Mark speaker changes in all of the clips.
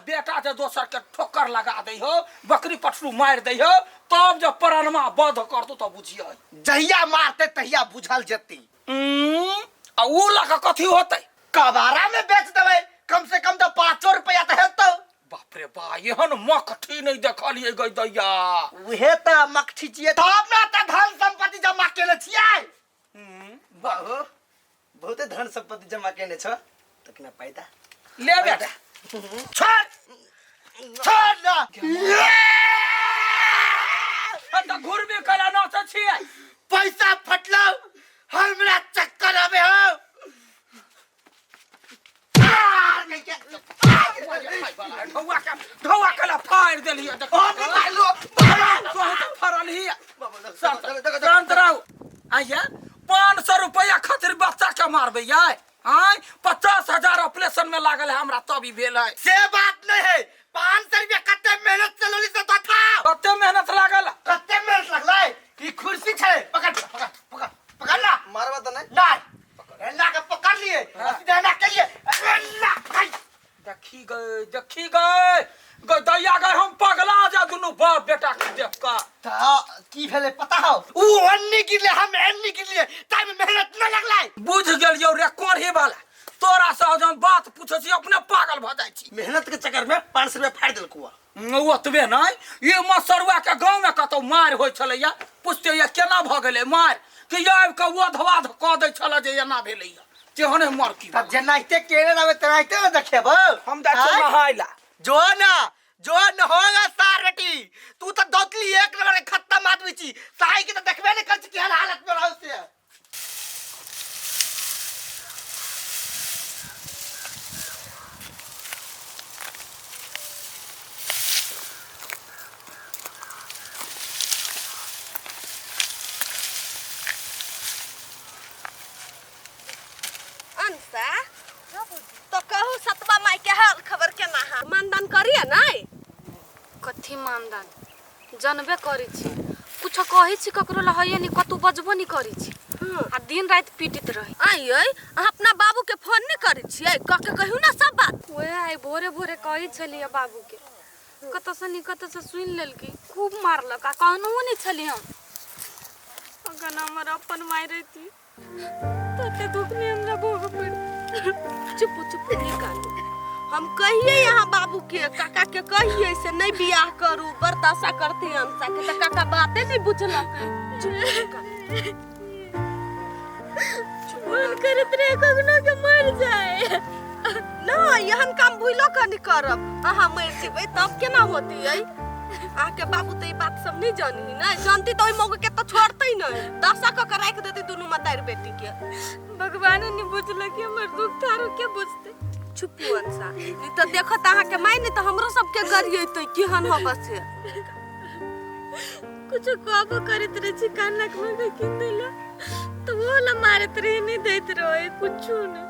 Speaker 1: बेटा जे दोसर के ठोकर लगा दै हो, बकरी पठरू मारि दै हो, तब जब परानमा बध करतो तब बुझिए।
Speaker 2: जहिया मारते तहिया बुझल जेती।
Speaker 1: आ ऊ लऽ कऽ कथी होतै?
Speaker 2: कबारा में बेच देबै, कम से कम तो 5 रुपया तो हेतौ।
Speaker 1: बाप रे बा, एहन मकठी नहीं देखलिए गई दैया।
Speaker 2: उहे त मकठी छियै, तब ने त धन संपत्ति जमा केने छियै। बाबू बहुते धन संपत्ति जमा केने छ, तखने पैदा
Speaker 1: ले बेटा।
Speaker 2: छोड़ छोड़ ना।
Speaker 1: त घुरबी कला नाचै छियै।
Speaker 2: पैसा फटलौ, हमरा चक्कर आबे हो।
Speaker 1: ढौआ के ढौआ के ला फाड़ देलियै देख। तोहू तऽ फड़ल ही। शांत रहू। आइया 500 रुपया खातिर बच्चा के मारबै यार? आय 50,000 ऑपरेशन में लागल है हमरा, तब ई भेल है।
Speaker 2: से बात नहीं है, 500 रुपया कते मेहनत से लोली से तो था।
Speaker 1: कते मेहनत लागल?
Speaker 2: कते मेहनत लगलै? ई कुर्सी छै, पकड़ पकड़ पकड़ पकड़ ना।
Speaker 3: मारबा त नहीं।
Speaker 2: नहीं, एना के पकड़ लिए, सीधा एना के लिए, एना खाई।
Speaker 1: देखी गए, देखी गए गए दैया गए, हम पगला जा दुनू बाप बेटा के देख के।
Speaker 2: त की भेलै पता हो? ऊ अन्नी गिरले, हम अन्नी गिरले, ताई में मेहनत न लगलै।
Speaker 1: बुझ गेलियौ रे कोढ़ी वाला, तोरा से हम बात पूछै छी अपने पागल भ जाइ छी।
Speaker 2: मेहनत के चक्कर में 500 रुपया फाड़ देलकौ।
Speaker 1: ओतबे नहीं, ई मसरुआ के गांव में कतौ मारि होइ छलैया, पूछते या केना भ गेलै मारि, कि आबि के ओधवाध कऽ दै छलै जे एना भेलैया, तेहने मरकी।
Speaker 2: तब जेनाहिते केने रहबै तेनाहिते ने देखेबौ।
Speaker 1: हम जाइ छियै
Speaker 2: आँय?
Speaker 1: नहाय ला।
Speaker 2: जो ना, जो न होगा सार बेटी, तू तो दौतली एक नंबर के खत्म आदमी छी, साई के तो देखबे नहीं कर छी केहन हालत में रहौ से।
Speaker 4: अंशा, तो कहू सतबा माई के हाल खबर केना है? मानदान करिए नहीं?
Speaker 5: कथी मानदान? जानबे करै छी, कुछो कहै छी ककरो ला होइए नहीं, कतौ बजबो नहीं करै छी। आ दिन राति पीटैत रहे।
Speaker 4: आई आई, अहाँ अपना बाबू के फोन नहीं करै छियै? कह के कहियौ ना सब बात।
Speaker 5: ओए आई भोरे भोरे कहै छलियै बाबू के, कतऽ से नहीं कतऽ से सुनि लेलकै, खूब मारलक आ कहनहुँ नहीं छलियै हम। अगर हमर अपन माय रहिती तो एते दुख नहीं हमरा भोगऽ पड़त।
Speaker 4: चुप चुप, नहीं कानू। हम कहिए यहाँ बाबू के काका के कहिए से नहीं बियाह करू, बर्दाश्त करती अंशा के, तो काका बाते नहीं बुझलक। चुप नहीं कानू।
Speaker 5: मन करत रहे कखनो के मर जाए।
Speaker 4: ना, एहन काम भूलो के नहीं करब। अहाँ मर जेबै तब केना होती है? अहाँके बाबू तऽ ई बात सब नहीं जानी ना, जानती तो ओहि मौके के तो छोड़ते नहीं, दशा कऽ के राखि देती दुनू मतारि बेटी के।
Speaker 5: भगवान नहीं बुझलक कि हमर दुख थारो के बुझते।
Speaker 4: चुप अंशा, नहीं तो देखत अहाँके माय नहीं तो हमरो सबके गरियेतै केहन होबे से।
Speaker 5: कुछो कहबो करैत रहे छी कानक में के किन देला तो वो ला मारत रहे, नहीं दैत रहे कुछो नहीं।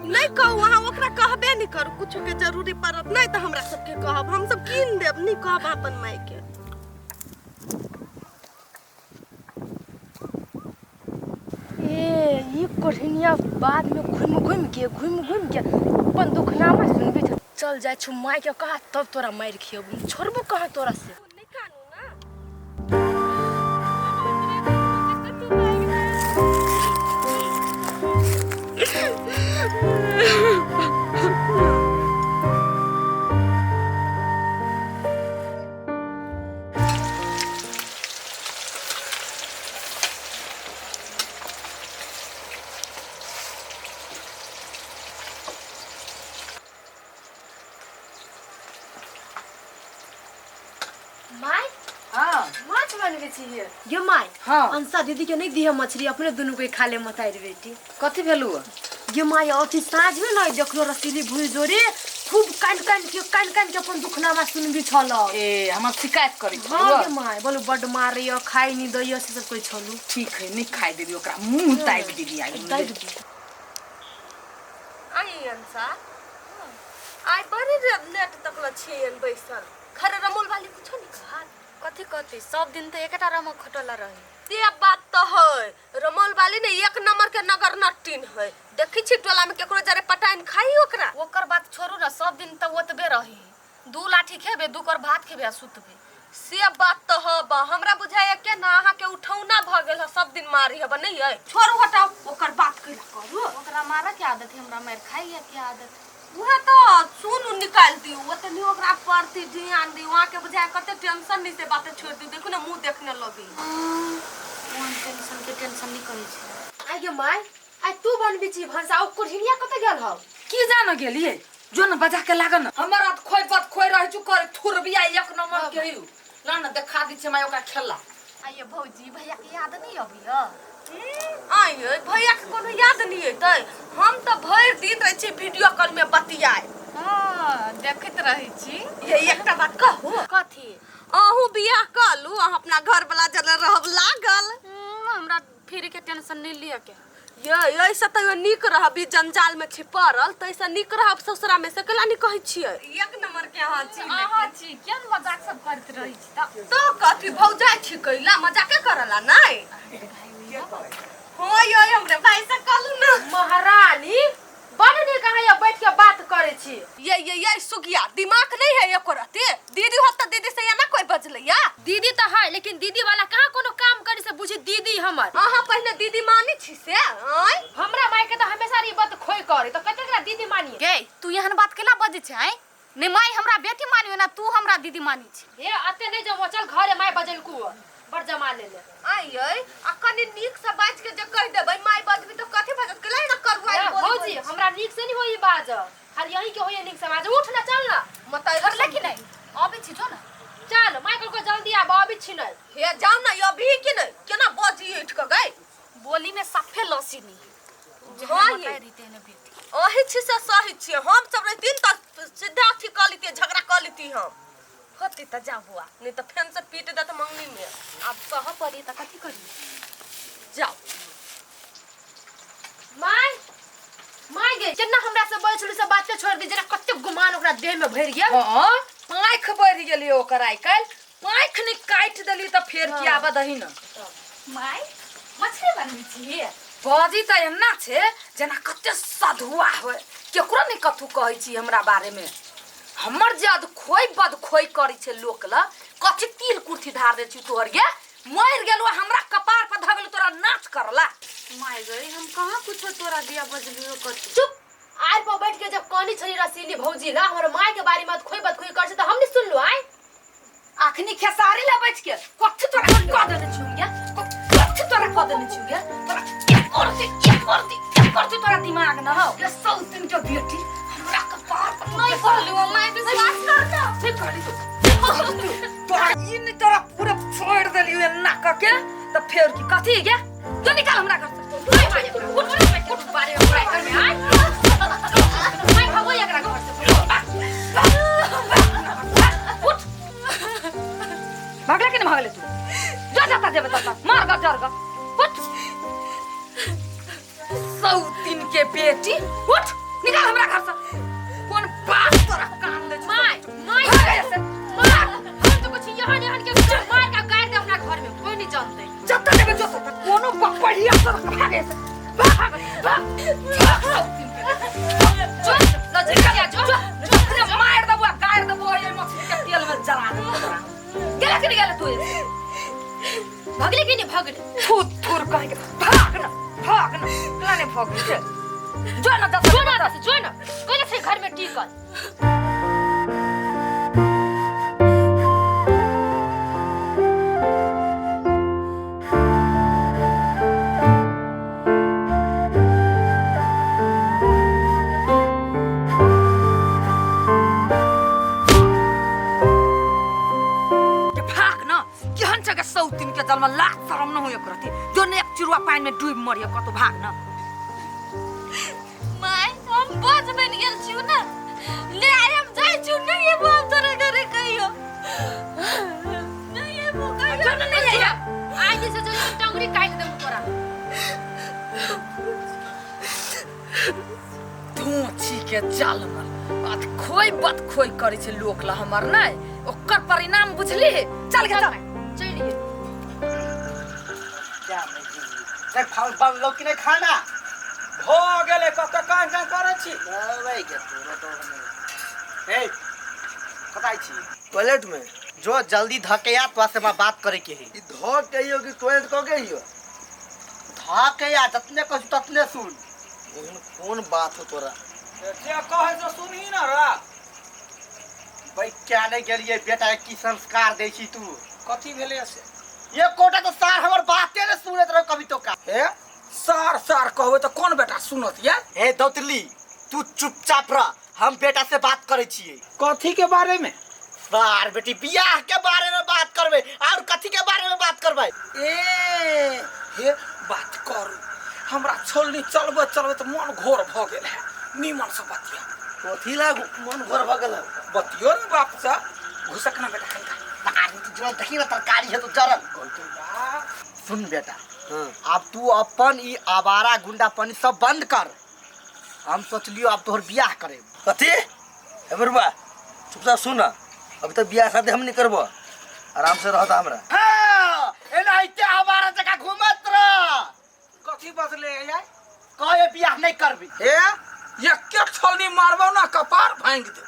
Speaker 4: नहीं कहू, अहाँ ओकरा कहबे नहीं करू, कुछो के जरूरी पड़त नहीं तो हमरा सबके कहब, हम सब कीन देब, नहीं कहब अपन माय के।
Speaker 6: ए ई कोढ़िनिया बाद में घुम घुम के घुम घुम के अपन दुखनामा सुनबे छ। चल जाइ छु माय के कहा तब तोरा मारि खियबू, छोड़बू कहाँ तोरा से।
Speaker 4: नहीं कानू ना।
Speaker 6: My
Speaker 7: हाँ।
Speaker 6: माछ बनबे छियै गे my.
Speaker 7: हाँ।
Speaker 6: अंशा दीदी के नहीं दिहे मछली, अपने दुनू के खा ले मतारी बेटी।
Speaker 7: कथी भेलू?
Speaker 6: गे my अथी साँझ में न देखलो रसीली भूल जोरे खूब कान कान के कान कान के अपन दुखनामा सुनबी छल।
Speaker 7: ए हमर शिकायत करै छलू?
Speaker 6: हाँ गे my, बोलू बड मारैय, खाइ नहीं दैय, से सब कोई छलू।
Speaker 7: ठीक है, नहीं खाइ देबी ओकरा, मुंह दाबि देबी आई।
Speaker 6: दाबि देबी।
Speaker 4: आई अंशा, आई बड़ी लेट तक ल छियन बैसल। खरे रमोल वाली कुछो नहीं कहत?
Speaker 5: कथी कहती, सब दिन तो एकटा रमक खटोला रहे।
Speaker 4: ते बात तो है, रमोल वाली ने एक नंबर के नगर नट्टिन है। देखी छी टोला में केकरो जरे पटाइन खाई ओकरा।
Speaker 5: ओकर बात छोड़ू ना, सब दिन तो ओतबे रही। दू लाठी खेबे, दू कर भात खेबे आ सुतबे।
Speaker 4: से बात तऽ हब, हमरा बुझाइया के ना अहाँके उठौना भऽ गेल ह, सब दिन मारी हब नहीं है। छोड़ू हटाओ ओकर बात कैला करू।
Speaker 5: ओकरा मारऽ के आदत है, हमरा मारि खाइए के आदत।
Speaker 4: उहे तऽ सुन निकालि दियौ, ओते नहीं ओकरा प्रति ध्यान दियौ। अहाँके बुझाइया कते टेंशन नहीं, से बाते छोड़ि दियौ। देखू ने मुँह देखने लगी।
Speaker 5: ओहन टेंशन के टेंशन नहीं कहै छै।
Speaker 6: आइ गे माय, आइ तू बनबी छी भनसा, ओ कोढ़िनिया कतऽ गेल हौ?
Speaker 7: की जान गेलिए, जो न बजा के लागल न हमर हाथ खोइ पत खोइ रहै छु कर थुरबिया एक नंबर के हयु ला न देखा दी छै माय ओकरा खेला।
Speaker 5: आइए भौजी, भैया के याद नहीं अबैया?
Speaker 4: आइ यै भैया के कोनो याद नहीं एतै? हम तऽ भरि दिन रहै छी वीडियो कॉल में बतियाए।
Speaker 5: हाँ, देखैत रहै छी।
Speaker 4: ये एकटा बात कहू?
Speaker 5: कथी?
Speaker 4: अहूँ बियाह कऽ लू, अहाँ अपना घर वाला जरे रहब लागल।
Speaker 5: हमरा फिर के टेंशन नहीं लिअ के।
Speaker 4: ये एहिसँ तैयो नीक रहब, ई जंजाल में छी पड़ल, ताहिसँ नीक रहब ससुरा में, से केला नहीं कहै छियै? एक नंबर के अहाँ छी।
Speaker 5: अहाँ छी किया ने मजाक सब करैत रहै छी तऽ?
Speaker 4: तो कथी भौजाइ छी, कैला मजाके करला नहीं? हाँ ये हमरे भाई से कहलू ना।
Speaker 6: महारानी बड़ नीक अहाँ यहाँ बैठ के बात करै छी।
Speaker 4: ये सुगिया दिमाग नहीं है एको रति। दीदी हो तऽ दीदी से ना कोई बजलैया।
Speaker 6: दीदी तऽ है, लेकिन दीदी वाला कहाँ कोनो काम करी से बुझी दीदी हमर।
Speaker 4: अहाँ पहिने दीदी मानी छी से आँय?
Speaker 6: हमरा माय के तऽ हमेशा ई बात खोइ करे, तऽ कतेक ला दीदी मानिए।
Speaker 5: गे तू एहन बात केला बजै छै आँय? ने माय हमरा बेटी मानियो ना तू हमरा दीदी मानी छी।
Speaker 6: हे अते नहीं जमो, चल घरे माय बजलकू बड़ जमा ले ले।
Speaker 4: आँय यै, आ कनि नीक से बाजि के जे कहि देबै माय बजबी तऽ कथी भऽ जायत? केला एना करुआइ
Speaker 6: ए,
Speaker 4: बोली
Speaker 6: भौजी
Speaker 4: बोलै छी?
Speaker 6: हमरा नीक से नहीं होई बाज, खाली यही के होई नीक से बाज। उठ ना चल ना।
Speaker 4: मत
Speaker 5: करले कि नहीं? अबै छी जो ना।
Speaker 6: चल my कहलको जल्दी आब, अबै छी नहीं।
Speaker 4: हे जाउ ना, अभी कि नहीं केना बजी उठि कऽ गई?
Speaker 5: बोली में सफे लसी नहीं।
Speaker 4: हाँ ये। अही छी से सही छियै, हम सब रहितिन तऽ सीधा अथी कऽ लितियै, झगड़ा कऽ लिती हम। होती तऽ जा बुआ, नहीं तऽ फेन से पीट देत मंगनी में।
Speaker 5: आब कहऽ पड़ी तऽ कथी करी?
Speaker 4: जाउ।
Speaker 6: My my गे, केना हमरा से बोल छलू से बाते छोड़ दी, जेना कते गुमान ओकरा देह में भरि गेल।
Speaker 7: हां पाँख बढ़ि गेली ओकर, आइ काल्हि पाँख नहि काटि देली तऽ फेर की आबऽ दही न।
Speaker 5: My मछली बनबै छी?
Speaker 7: बाजी तऽ एना छै जेना कते सधुआ होय, केकरो नहि कथू कहै छी हमरा बारे में। हमर जे अदखोइ बदखोइ करै छै लोक ल, कथी तिल कुर्थी धार दै छी तोहर गे? मरि गेलौ हमरा कपार पर धऽ गेलौ तोरा नाच करला।
Speaker 5: My गई, हम कहाँ कुछो तोरा दिया बजलियो कथी?
Speaker 6: चुप, आइ पर बैठ के जब कानी छली रसीली भौजी ला हमर my के बारे में अदखोइ बदखोइ कर छै तऽ हम नहीं सुनलु आइ।
Speaker 7: अखनी खेसारी ला बैठ के कथी तोरा कऽ देने छियौ गे? कथी तोरा कऽ देने छियौ गे? तोरा एक करती, एक करती, एक करती तोरा दिमाग न हौ। ये सौतिन के बेटी हमरा कपार पर
Speaker 5: नहीं कहलु my, विश्वास कर ना।
Speaker 7: ठीक कहली तू, तोरा ई नहीं तोरा पूरा छोड़ देलियौ एना कऽ के तऽ फेर की कथी गे? जो निकाल हमरा घर से।
Speaker 6: ओए my, उठ, उठ, उठ, बारे में बुराई कर में आइ। My भगो एकरा घर से।
Speaker 7: उठ। भागला कि नहीं भागले तू? जा जाता जेबे तब मार गा जर गा। उठ। सौतिन के बेटी, उठ, निकाल हमरा घर से। कोन बात तोरा कान दे छौ?
Speaker 6: My, my,
Speaker 7: भाग एतऽ से।
Speaker 6: मार, हम तो कुछ यहाँ यहाँ के मार का गाड़ दे अपना घर में, कोई नहीं जानते।
Speaker 7: जतऽ जेबे जो ततऽ, कोनो बपहिया से भाग एतऽ से। भाग, भाग, भाग सौतिन के बेटी।
Speaker 6: जो, लजरिया, जो,
Speaker 7: जो, जो, मार देबो आ गाड़ि देबो एहि मछली के तेल में जला देबो तोरा। गेला कि नहीं गेला तू?
Speaker 6: भगले कि नहीं भगले?
Speaker 7: थू थूर कह के भाग ना, भाग ना, केना नहीं भगले छे? जो ना जतऽ
Speaker 6: जो ना जतऽ, जो ना, कोई ना छै घर में टिकल।
Speaker 7: के भाग न, केहन छै के सौतिन के जन्म, लाज शरम न होय करती, जो ने एक चिड़ुआ पानि में डूबि मरिय कतौ, भाग न।
Speaker 5: My हम बोझ बनि गेल छियौ ना, ले आइ हम जाइ छियौ, नहीं एबो हम तोरा घरे कहियो, नहीं एबो कहियो।
Speaker 6: जो ना नहीं आइया, आइ जे से जो टंगरी काटि देबो तोरा।
Speaker 7: धोची के जालमल बात खोइ बत खोइ करै छै लोक ला हमर नै, ओकर परिणाम बुझली? चल गे चल।
Speaker 6: चलिए।
Speaker 2: क्या मैं जी नहीं बनलो कि नहीं खाना?
Speaker 1: भऽ गेलै, कतऽ कान कान करै छी?
Speaker 2: भाई के तोरा तो ए कतऽ छी? टॉयलेट में। जो जल्दी धके आ, तोरा से हमरा बात करे के है।
Speaker 3: ई धऽ के अइयो कि टॉयलेट कऽ के अइयो?
Speaker 2: धके आ, जतने कहै छी ततने सुन।
Speaker 3: एहन कोन बात हो तोरा?
Speaker 1: जे कहै से सुनही ना रा।
Speaker 2: भाई क्या नहीं गेलिए बेटा के की संस्कार दै छी तू?
Speaker 1: कथी भेलै से?
Speaker 2: ये कोटा तो सार हमर बाते ने सुनैत रहो कभी तो का।
Speaker 1: हे सार सार कहबै तऽ कोन बेटा सुनत या?
Speaker 2: हे दौतली, तू चुपचाप रह, हम बेटा से बात करै छियै।
Speaker 1: कथी के बारे में?
Speaker 2: सार बेटी बियाह के बारे में बात करबै और कथी के बारे में बात करबै?
Speaker 1: ए हे बात करू, हमरा छोलनी चलबैत चलबैत मन घोर भऽ गेल है। नीमन से बतिया।
Speaker 3: कथी लाग मन घोर भऽ गेल?
Speaker 1: बतियो ने बाप से। घुसक ना बेटा कनिका।
Speaker 2: आदमी तू जरल देखी ना, तरकारी है तो जरल। सुन बेटा,
Speaker 3: हाँ।
Speaker 2: अब तू अपन ई आवारा गुंडापनी सब बंद कर। हम सोचलियो अब तोहर बियाह करे।
Speaker 3: कथी? हे बरुआ, चुपचाप सुन, अभी तक बियाह शादी हम नहीं करबो, आराम से रहता हमरा।
Speaker 2: हाँ, एनाहिते आवारा जगह घूमत रह।
Speaker 1: कथी बदले यार?
Speaker 2: कहे बियाह नहीं करबी।
Speaker 1: हे एके छलनी मारबो ना कपार भांग दे।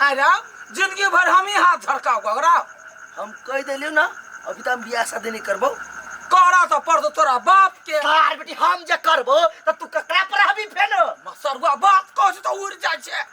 Speaker 1: आय राम, जिंदगी भर हम ही हाथ झड़काओ गगरा।
Speaker 3: हम कह देलियो ना, अभी तक हम बियाह शादी नहीं करबो।
Speaker 1: करा तो पड़तो तोरा बाप के।
Speaker 2: सार बेटी हम जे करबो त तू ककरा पर हबी फेन?
Speaker 1: मसरुआ बात कहै छै तऽ उड़ि जाइ छै।